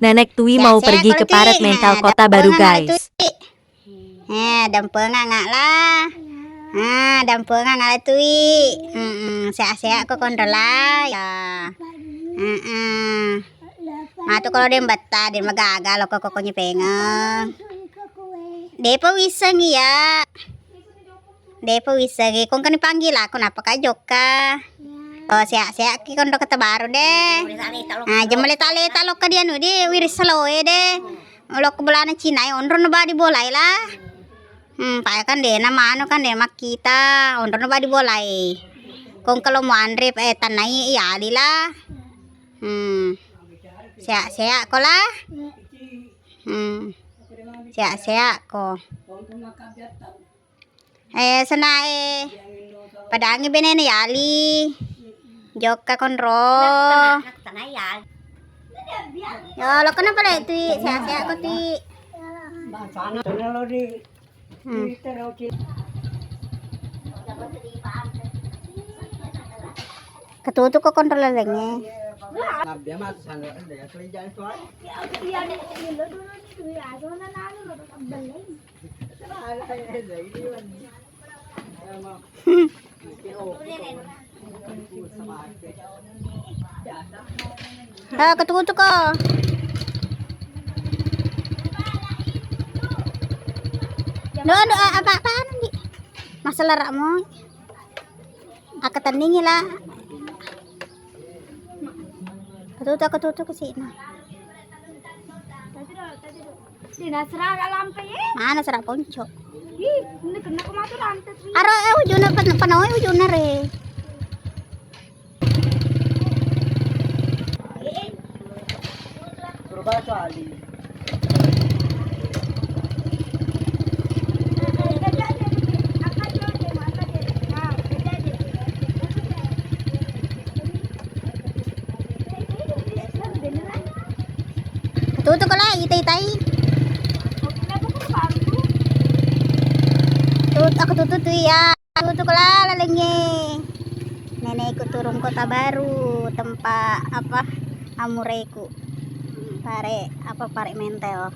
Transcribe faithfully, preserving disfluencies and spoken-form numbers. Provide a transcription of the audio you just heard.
Nenek Tui mau pergi ke Paret Mental Kota Baru, guys. Eh, dampengang la. Ah, dampengang la Tui. Mm-mm, sehat-sehat ko konro la. Ya. Mm-mm. Matu kalau den betta, den magaga lo koko nyepengeng. Depa wisseng iya. Depa wissengi, kong kani panggil aku, nappa ka jokka. Oh, sehat-sehat ki konro Kota Baru de. Ah, jemma leta-leta lokka di anu de, wiris saloe de. Lokka bolana Cina e, onro no badi bolai la. Hmm, paya kan de na manu kan de makkita, onro no badi bolai. Kong kalau mau anre, eh, tanai iyali la. Hmm. Sehat-sehat ko la. Hmm. Sehat-sehat ko. Eh, sena, eh, padangi benene yali. Jokka konro. Yo, lo kenapa le Tui? Sehat-sehat ko Tui. Hmm. Ketutu ko konro lalengnge. Ah, ketuku-tuku. Lo, lo, apa-apaan, Di? Masalah rakmu. Aku tandingi la. Ketutu, ketutu ke sini. Mana serak ponco? Ih, ini kena ke mata rantai. Aro, eh, ujungnya pen-, penoi ujungnya re. Tutu ko la, itai-tai. Tut-, aku tutu tu iya. Tutu ko la lalengnge. Nenekku turun Kota Baru, tempat apa, amureku. Pare, apa, Pare Mentel.